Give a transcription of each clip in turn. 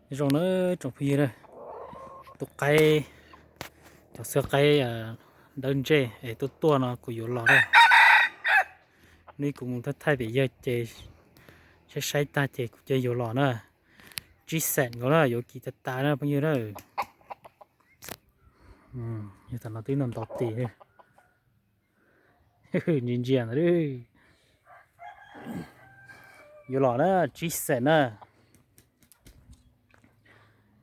Zoo na tsoom phooj ywg na, tus qaib, cov xwb qaib dawb ntsej es tuaj tuaj no kuv yuav los na. Neb kuv mus thaij thaij pem yawg ces saib saib tag ces kuv cia yuav los na. Tsib xees nkaus na, yuav kis tas tas na phooj ywg na. Yog tam no twb nto nto tis li. Ntsia ntsia ntawd, yuav los na, tsib xees na.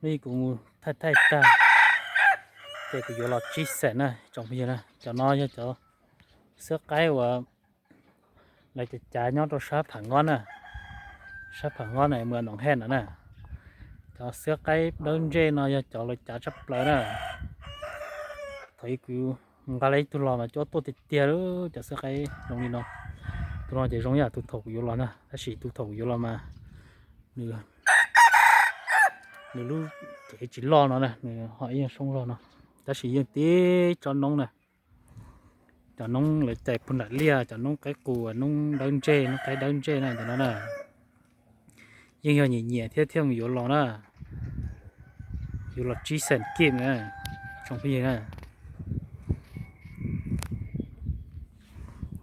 Neb kuv mus thaij thaij tag ces kuv yuav los tsib xees na tsoom phooj ywg na. Cov no yog cov xwb qaib uas lawv cav cav nyob rau sab Pham Ngob na, sab Pham Ngob na, mus Noom Hej no na. Cov xwb qaib dawb ntsej no yog cov lawv cav tshaj plaws na. Thaum ub kuv nqa lawv ib tug los mas cuab tuaj tiag tiag li cov xwb qaib zoo li no. Tus no ces zoo yam tus thaum kuv yuav los na, tab sis tus thaum kuv yuav los mas nws, nws lub cev tsis loj no na, nws ho ib yam soob loj no, tab sis yeej tib tsob noob na. Cov noob lawv cais puag nram liaj, cov noob qaib qus, noob dawb ntsej, noob qaib dawb ntsej na, cov no na. Yeej yog nyiam nyiam thiab thiaj mus yuav los na. Yuav los tsib xees kiag na, tsoom phooj ywg na.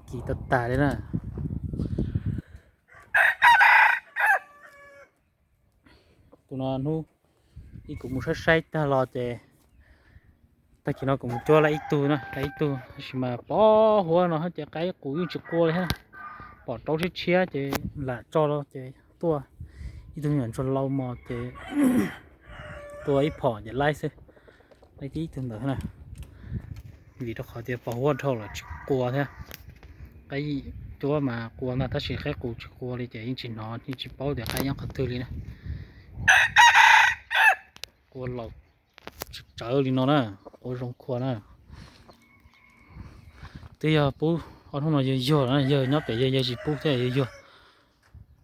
Kis tas tas li na. Tus no hnub ib kuv mus saib saib tag los ces tag kis no kuv mus cuab lawv ib tug na, lawv ib tug tab sis mas pov huab no ces qaib qus yeej tsis qua li thiab. Pom rau tshiab tshiab ces lam tso los ces tuaj ib tug nyuam ntsuag lau mos ces tua ib phom ces laib xwb. Laib tib ib tug ntawd na, vim rau qhov tias pos huab dhau lawm tsis qua thiab. Qaib cuab mas qua ntag tab sis qaib qus tsis qua li ces yeej tsis hnov yeej tsis paub tias qaib nyob qhov twg li na. Qua laus tsawv li no na, qua zoo khua na. Twb yog pub ob hnub no yawg yuag na, yawg nyob pem yawg, yawg tsis pub thiab yawg yuag,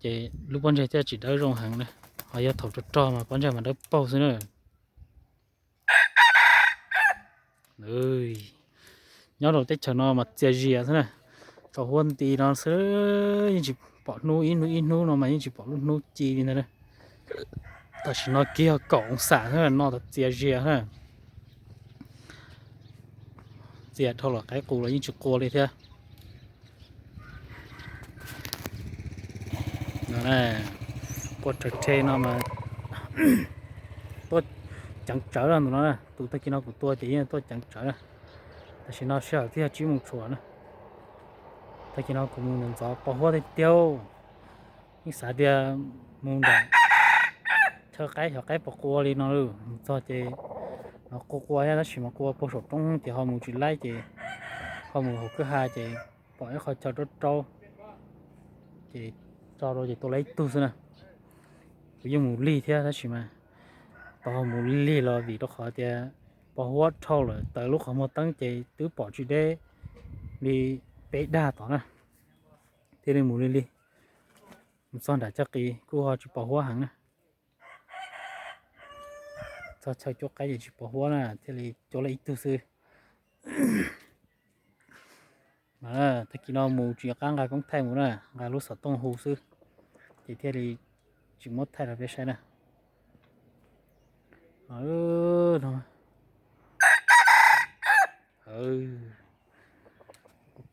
ces lub pob ntseg thiaj tsis dawb zoo heev na. Ho yog thaum rog rog mas pob ntseg mas dawb paug xwb na. Nyob rau teb chaws no mas txias zias xwb na, tso huab nti no xwb, yeej tsis pom hnub, ib hnub ib hnub no mas yeej tsis pom lub hnub ci li ntag na. Tam sim no kiag kaum oo xam xwb no, txias zias na. Txias dhau los qaib qus los yeej tsis qua li thiab. Qua rhawv rhe no mas tuaj ceev tsawv no, tus no, tus tag kis no kuv tua ces yeej tuaj ceev tsawv na. Tam sim no sij hawm twb yog tsib moos tshuam na. Tag kis no kuv mus ntxov pos huab tiag tiag, yeej xav tias mus nram chaw qaib xyov qaib puas qua li no lawm, mus txog ces no qua qua thiab tab sis mas qua puag saum roob ces ho mus tsis laib ces ho mus hauv kwj ha ces pom ib qho chaw rau rau ces tso rau ces tua lawv ib tug xwb na. Kuv yeej mus lig thiab tab sis mas tau mus lig los vim rau qhov tias pos huab dhau lawm taws lub qhov muag teeb ces twb pom tsis deb li peb dag tod na, thiaj li mus lig lig. Mus txog nram caj qis kuj ho tsis pos huab heev na. Txog chaw cuab qaib ces tsis pos huab na thiaj li cuab lawv ib tug xwb. Tag kis no mus tsis nco qab nqa koob thaij mus na, nqa lub xov tooj hu xwb, ces thiaj li tsis muab thaij rau peb saib na.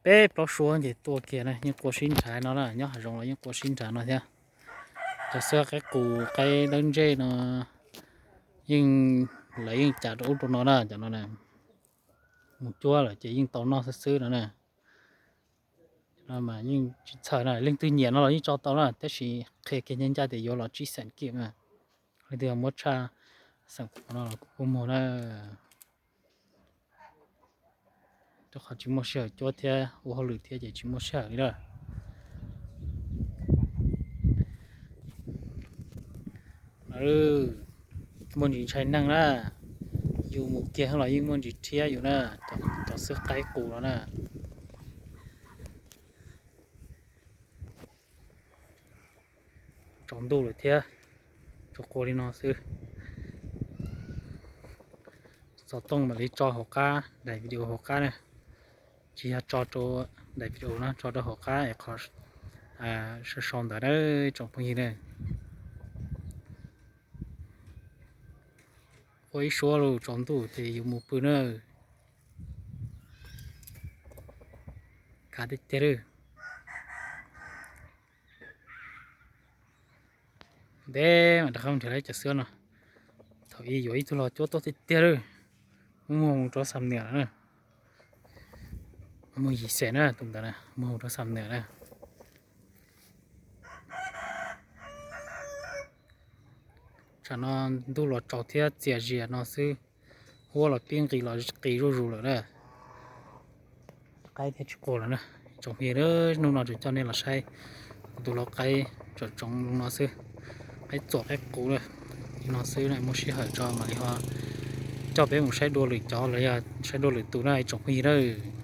Peb plaub suab ces tua kiag na, yeej qua sib nrhav no na, nyob hav zoov los yeej qua sib nrhav no thiab. Cov xwb qaib qus qaib dawb ntsej no yeej, lawv yeej cav rau ub rau no na, cov no mus cuab lawm ces yeej tau noj xwb xwb no na. Mas yeej tsis txhawj na, leej twg nyiam no los yeej tso tau na, tab sis qhia kiag ncaj ncaj tias yuav los tsib xeem kiag na. Leej twg muab tshaj xeem no los kuv kuj muag na. Rau qhov tsis muaj sij hawm cuab thiab ua hauj lwm thiab ces tsis muaj sij hawm li lawm. Muaj ntsis ntshai neeg na, yus mus kiag los yeej muaj ntsis rhiab yus na, cov xwb qaib qus no na. Tsaus ntuj lawm thiab, tsuas qua li no xwb. Xov tooj mam li tso hauv qab daim video hauv qab na, tsis yog tso rau daim video na, tso rau hauv qab es qhov sau sau ntawd na tsoom phooj ywg na. Ua ib suab lug tsaus ntuj ces yuav mus pw na. Kav tiag tiag lawm. Ntev mas rov qab nrhiav lawv cov xwb no. Thaum ub yuav ib tug los cuab tuaj tiag tiag lawm. Muaj mus rau Xam Nuas lawm na. Muaj yim xees na tus ntawd na, muaj mus rau Xam Nuas na. Tsam no ntuj los tsaus thiab txias zias no xwb. Huab los pib nqis los qis zuj zus lawm na. Qaib thiab tsis quaj lawm na. Tsoom phooj ywg, hnub no tsuas coj nej los saib kuv tus lau qaib tsom tsoov no xwb. Qaib txuas qaib qus na. Li no xwb na, muaj sij hawm tso mam li ho coj peb mus saib dua lwm cov los yog saib dua lwm tus na tsoom phooj ywg na.